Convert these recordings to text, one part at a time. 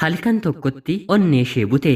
Halkan tokkotti onnee ishee bute.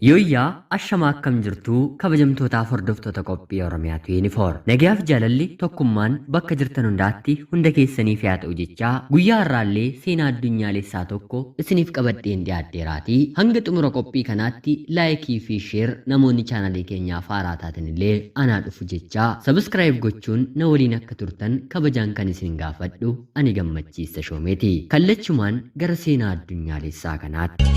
Yooyyaa ashamaa akkam jirtuu kabajamtootaaf hordoftoota qophii Oromiyaa 24. Nagayaaf jaalalli tokkummaan bakka jirtan hundaatti hunda keessaniif haa ta'u jechaa guyyaa har'aallee seenaa addunyaalessaa tokko isiniif qabadheen dhiyaadheeraatii hanga xumura qophii kanaatti laayikii fi sheer namoonni chaanalii keenyaaf haaraa taatanillee anaa dhufu jechaa sabiskiraayib gochuun na waliin akka turtan kabajaan kan isin gaafadhu ani Gammachiis Tashoomeeti. Kallachumaan gara seenaa addunyaalessaa kanaatti.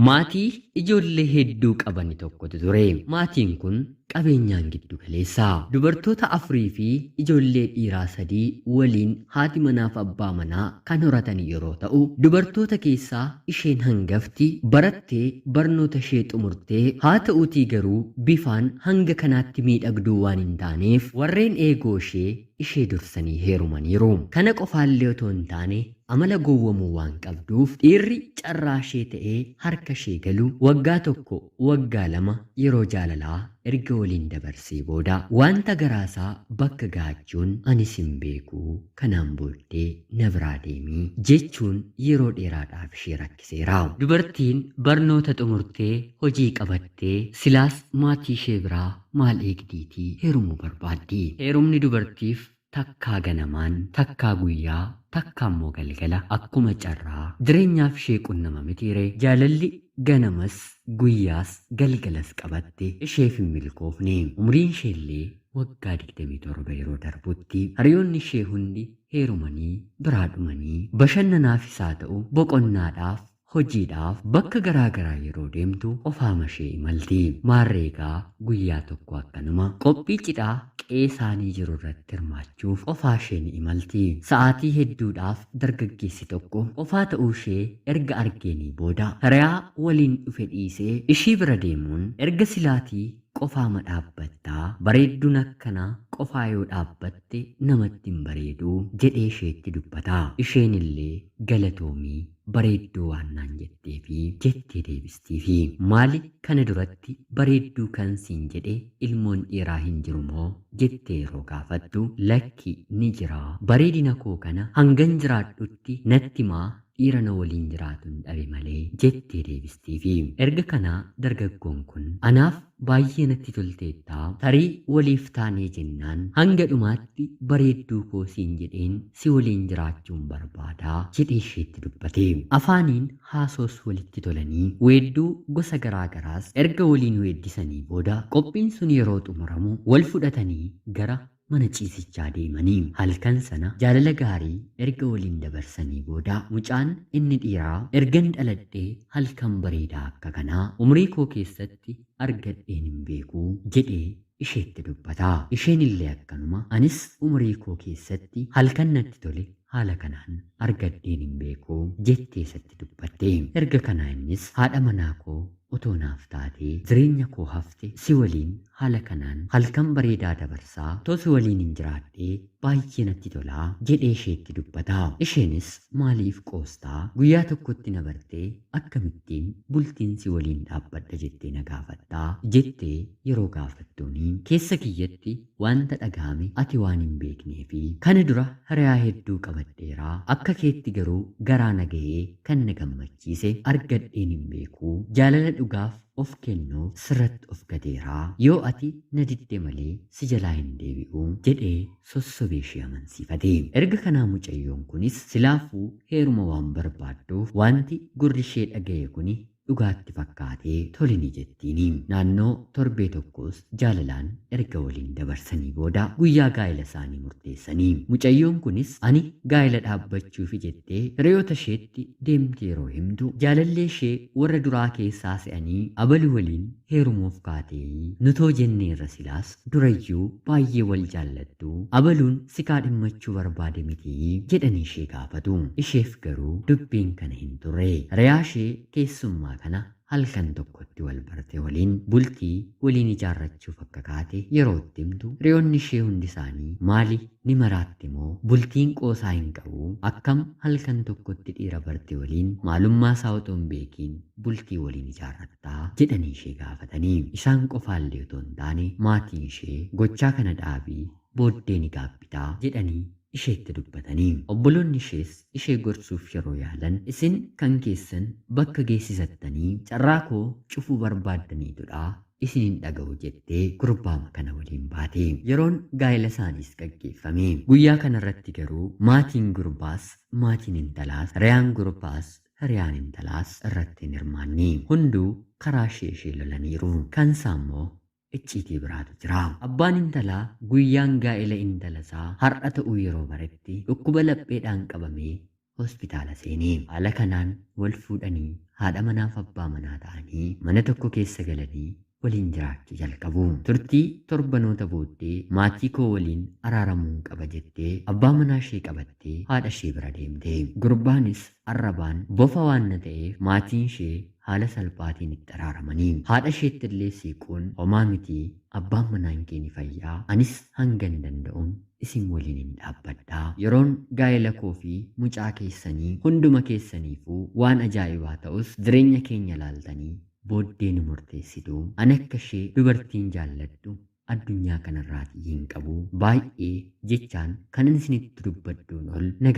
Maatii ijoollee hedduu qabani tokkotu ture. Maatiin kun qabeenyaan giddu galeessa. Dubartoota afurii fi ijoollee dhiiraa sadii waliin haati manaaf abbaa manaa kan horatan yeroo ta'u, dubartoota keessaa isheen hangafti barattee barnoota ishee xumurtee haa ta'uutii garuu bifaan hanga kanaatti miidhagduu waan hin taaneef warreen eegoo ishee ishee dursanii heerumaniiru. Kana qofaallee otoo hin taane amala gowwomuu waan qabduuf dhiirri carraa ishee ta'ee harka ishee galu waggaa tokko waggaa lama yeroo jaalalaa erga waliin dabarsee booda wanta garaasaa bakka ga'achuun anis hin beeku kanaan booddee na biraa deemi jechuun yeroo dheeraadhaaf ishee rakkiseera. Dubartiin barnoota xumurtee hojii qabattee silaas maatii ishee biraa maal eegdiitii heerumuu barbaaddi. Heerumni dubartiif takkaa ganamaan, takkaa guyyaa, takkaa immoo galgala akkuma carraa jireenyaaf ishee qunnama mitiiree? Jaalalli ganamas, guyyaas, galgalas qabatte isheef hin milkoofne. Umriin isheellee waggaa 27 yeroo darbutti hiriyoonni ishee hundi heerumanii biraa dhumanii bashannanaafis haa ta'u boqonnaadhaaf hojiidhaaf bakka garaa garaa yeroo deemtu qofaama ishee imalti. Maarree egaa guyyaa tokko akkanuma qophii cidhaa qe'ee isaanii jiru irratti hirmaachuuf qofaa ishee ni imalti. Sa'aatii hedduudhaaf dargaggeessi tokko qofaa ta'uu ishee erga argeenii booda hiriyaa waliin dhufe dhiisee ishii bira deemuun erga silaatii qofaama dhaabbattaa bareedduun akkanaa qofaa yoo dhaabbatte namatti hin bareedu jedhee isheetti dubbata. Isheen illee galatoomii bareedduu waan naan jetteefi jettee deebistiifi. Maali kana duratti bareedduu kan siin jedhe ilmoon dhiiraa hin jiru moo jettee yeroo gaafattu lakki ni jira bareedina koo kana hangan jiraadhutti natti maa dhiira na waliin jiraatun dhabe malee jettee deebistiifi. Erga kanaa dargaggoon kun anaaf baay'ee natti tolteetta tarii waliif taanee jennaan hanga dhumaatti bareedduu koo siin jedheen si waliin jiraachuun barbaada jedhee isheetti dubbate. Afaaniin haasoos walitti tolanii weedduu gosa garaa garaas erga waliin weeddisanii booda qophiin sun yeroo xumuramu wal fudhatanii gara mana ciisichaa deemanii. Halkan sana jaalala gaarii erga waliin dabarsanii booda mucaan inni dhiiraa ergan dhaladhee halkan bareedaa akka kanaa umrii koo keessatti argadheen hin beeku jedhee isheetti dubbata. Isheen illee akkanuma anis umrii koo keessatti halkan natti tole haala kanaan argadheen hin beeku jettee isatti dubbatte. Erga kanaa innis haadha manaa koo otoo naaf taatee jireenya koo hafte si waliin haala kanaan halkan bareedaa dabarsaa otoo si waliin hin jiraadhee baay'ee natti tolaa jedhee isheetti dubbata. Isheenis maaliif qoostaa guyyaa tokkotti na bartee akkamittiin bultiin si waliin dhaabbadha jettee na gaafattaa jettee yeroo gaafattuuni keessa kiyyatti wanta dhagahame ati waan hin beekneefi kana dura hiriyaa hedduu qabadheera akka keetti garuu garaa na gahee kan na gammachiise argadheen hin beeku jaalala dhugaaf of kennuuf sirratti of gateera yoo ati na didde malee si jalaa hin deebi'u jedhee sossobee ishee amansiifate. Erga kanaa mucayyoon kunis silaafuu heeruma waan barbaadduuf wanti gurri ishee dhaga'e kuni dhugaatti fakkaatee tole ni jettiini. Naannoo torbee tokkos jaalalaan erga waliin dabarsanii booda guyyaa gaa'ela isaanii murteessanii. Mucayyoon kunis ani gaa'ela dhaabbachuufi jettee hiriyoota isheetti deemtee yeroo himtu jaalallee ishee warra duraa keessaa se'anii abalu waliin heerumuuf kaatee nutoo jenneerra silaas durayyuu baay'ee wal jaallattu abaluun si kaadhimmachuu barbaade mitii jedhanii ishee gaafatu. Isheef garuu dubbiin kana hin turre. Hiriyaa ishee keessummaa kana halkan tokkotti wal barte waliin bultii waliin ijaarrachuuf akka kaate yeroo itti himtu, hiriyoonni ishee hundi isaanii maali, ni maraatti moo, bultiin qoosaa hin qabu, akkam halkan tokkotti dhiira barte waliin maalummaa isaa otoo hin beekiin bultii waliin ijaarrattaa jedhanii ishee gaafatanii. Isaan qofaallee otoo hin taane maatiin ishee gochaa kana dhaabii, booddee ni gaabbitaa jedhanii isheetti dubbatanii. Obboloonni ishees ishee gorsuuf yeroo yaalan, isin kan keessan bakka geessisattanii carraa koo cufuu barbaaddaniitudha, isin hin dhaga'u jettee gurbaama kana waliin baate. Yeroon gaa'ela isaaniis gaggeeffame. Guyyaa kanarratti garuu maatiin gurbaas, maatiin intalaas, hiriyaan gurbaas, hiriyaan intalaas irratti hin hirmaanne. Hunduu karaa ishee ishee lolaniiru. Kan isaa immoo icciitii biraatu jira. Abbaan intalaa guyyaan gaa'ela intala isaa har'a ta'uu yeroo baretti dhukkuba lapheedhaan qabamee hospitaala seene. Haala kanaan wal fuudhanii haadha manaaf abbaa manaa ta'anii mana tokko keessa galanii waliin jiraachuu jalqabu. Turtii torbanoota booddee maatii koo waliin araaramuun qaba jettee abbaa manaa ishee qabattee haadha ishee bira deemte. Gurbaanis arrabaan bofa waan na ta'eef maatiin ishee haala salphaatiin itti araaramanii. Haadha isheetti illee siiquun homaa miti, abbaan manaan kee ni fayyaa, anis hangan danda'uun isin waliin hin dhaabbadha. Yeroon gaa'ela koo fi mucaa keessanii hunduma keessaniifuu waan ajaa'ibaa ta'us jireenya keenya laaltanii booddee ni murteessitu. Ani akka ishee dubartiin jaalladhu addunyaa kanarraatii hin qabu. Baay'ee jechaan kanan isinitti dubbadhuun ol na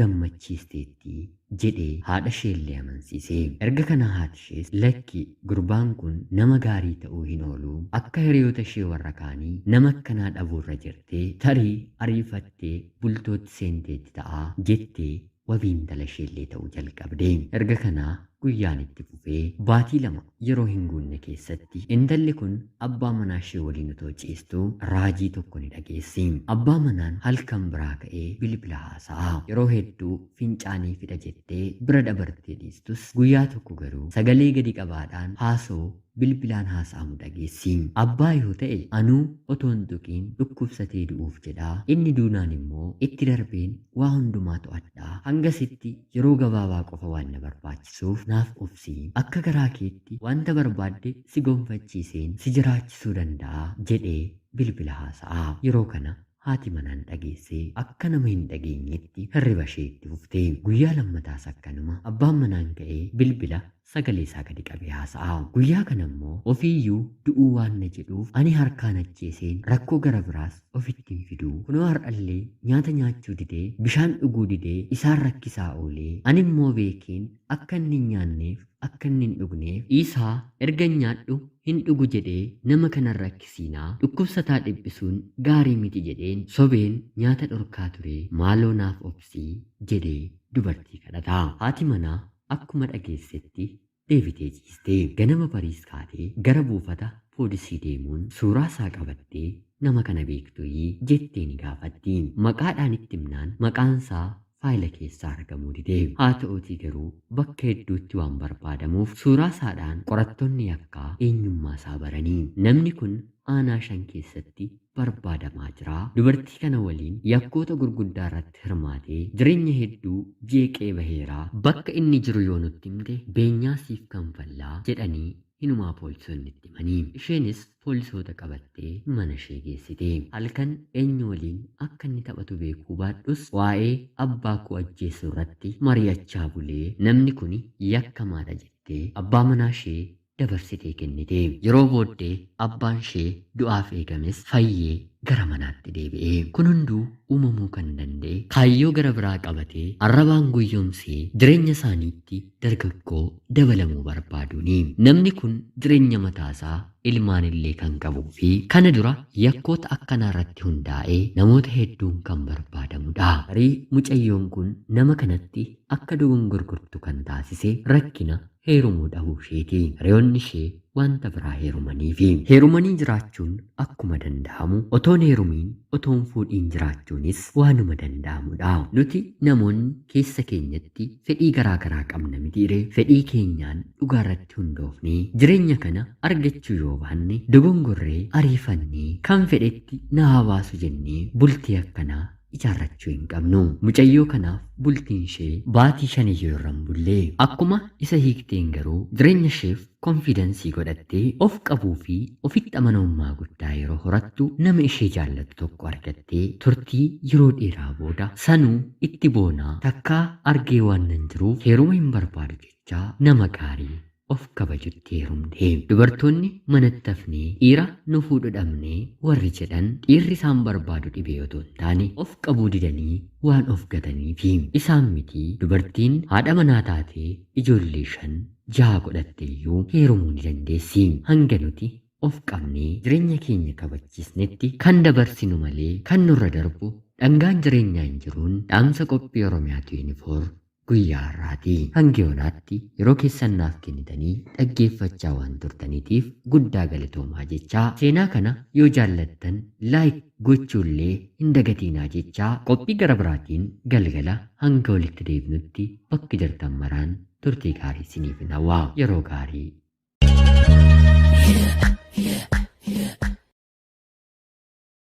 gammachiisteetti jedhee haadha isheellee amansiise. Erga kana haati ishees lakki, gurbaan kun nama gaarii ta'uu hin oolu, akka hiriyoota ishee warra kaanii nama akkanaa dhabuurra jirtee tarii ariifattee bultootti seenteetti ta'a jettee wabii intala isheellee ta'uu jalqabde. Erga kanaa guyyaan itti fufee baatii 2 yeroo hin guunne keessatti intalli kun abbaa manaa ishee waliin otoo ciistuu raajii tokko ni dhageessi. Abbaa manaan halkan biraa ka'ee bilbila haasa'a. Yeroo hedduu fincaanii fida jettee bira dabartee dhiistus guyyaa tokko garuu sagalee gadi qabaadhaan haasoo bilbilaan haasa'amu dhageessi. Abbaa yoo ta'e anuu otoo hin tuqiin dhukkubsatee du'uuf jedha. Inni duunaan immoo itti darbeen waa hundumaa to'adha. Hangasitti yeroo gabaabaa qofa waan na barbaachisuuf naaf obsi. Akka garaa keetti wanta barbaadde si gonfachiiseen si jiraachisuu danda'a jedhee bilbila haasa'a. Yeroo kana haati manaan dhageessee akka nama hin dhageenyetti hirriba ishee itti fufte. Guyyaa lammataas akkanuma abbaan manaan ka'ee bilbila sagalee isaa gadi qabee haasa'a. Guyyaa kana immoo ofiiyyuu du'uu waan na jedhuuf ani harkaan ajjeeseen rakkoo gara biraas ofitti hin fiduu. Kunoo har'allee nyaata nyaachuu didee, bishaan dhuguu didee isaan rakkisaa oolee, ani immoo beekeen akka inni hin nyaanneef akka inni hin dhugneef dhiisaa, erga hin nyaadhu hin dhugu jedhee nama kanan rakkisiinaa, dhukkubsataa dhiphisuun gaarii miti jedheen sobeen nyaata dhorkaa ture, maaloo naaf obsii jedhee dubartii kadhata. Haati manaa akkuma dhageessetti deebitee ciiste. Ganama bariis kaatee gara buufata poolisii deemuun suuraa isaa qabattee nama kana beektuyi jettee ni gaafatti. Maqaadhaan itti himnaan maqaan isaa faayila keessaa argamuu dide. Haa ta'uutii garuu bakka hedduutti waan barbaadamuuf suuraa isaadhaan qorattoonni yakkaa eenyummaa isaa baranii. Namni kun aanaa 5 keessatti barbaadamaa jira. Dubartii kana waliin yakkoota gurguddaa irratti hirmaatee jireenya hedduu jeeqee baheera. Bakka inni jiru yoo nutti himte beenyaa siif kanfallaa jedhanii hinumaa poolisoonni itti himanii. Isheenis poolisoota qabattee mana ishee geessite. Halkan eenyu waliin akka inni taphatu beekuu baadhus waa'ee abbaa koo ajjeesuu irratti mari'achaa bulee, namni kun yakkamaadha jettee abbaa manaa ishee dabarsitee kennite. Yeroo booddee abbaan ishee du'aaf eegames fayyee gara manaatti deebi'e. Kun hunduu uumamuu kan danda'e kaayyoo gara biraa qabatee arrabaan guyyoomsee jireenya isaaniitti dargaggoo dabalamuu barbaaduuni. Namni kun jireenya mataasaa, ilmaan illee kan qabuu fi kana dura yakkoota akkanaa irratti hundaa'ee namoota hedduun kan barbaadamudha. Tarii mucayyoon kun nama kanatti akka dogongorgortu kan taasise rakkina heerumuu dhabuu isheeti. Hiriyoonni ishee wanta biraa heerumaniifi. Heerumanii jiraachuun akkuma danda'amu otoon heerumiin, otoon fuudhiin jiraachuunis waanuma danda'amudha. Nuti namoonni keessa keenyatti fedhii garaa garaa qabna mitiire? Fedhii keenyaan dhugaa irratti hundoofnee jireenya kana argachuu yoo baanne, dogongorree ariifannee kan fedhetti na haa baasu jennee bultii akkanaa ijaarrachuu hin qabnu. Mucayyoo kanaaf bultiin ishee baatii shaniyyuu irra hin bulle. Akkuma isa hiikteen garuu jireenya isheef konfiidansii godhattee of qabuu fi ofitti amanamummaa guddaa yeroo horattu nama ishee jaallatu tokko argattee turtii yeroo dheeraa booda sanuu itti boonaa takkaa argee waan nan jiruuf heeruma hin barbaadu jechaa nama gaarii of kabajutti heerumte. Dubartoonni manatti hafnee dhiira nu fuudhu dhabnee warri jedhan dhiirri isaan barbaadu dhibee otoo hin taane of qabuu didanii waan of gataniifi. Isaan miti dubartiin haadha manaa taatee ijoollee 5, 6 godhatte iyyuu heerumuu ni dandeessi. Hanga nuti of qabnee jireenya keenya kabachiisnetti kan dabarsinu malee kan nurra darbu dhangaan jireenyaa hin jiruun dhaamsa qophii Oromiyaa 24 guyyaa har'aati. Hanga yoonaatti yeroo keessan naaf kennitanii dhaggeeffachaa waan turtaniitiif guddaa galatoomaa jechaa seenaa kana yoo jaallattan like gochuullee hin dagatiinaa jechaa qophii gara biraatiin galgala hanga walitti deebinutti bakki jirtan maraan turtii gaarii isiniif hawwa. Yeroo gaarii.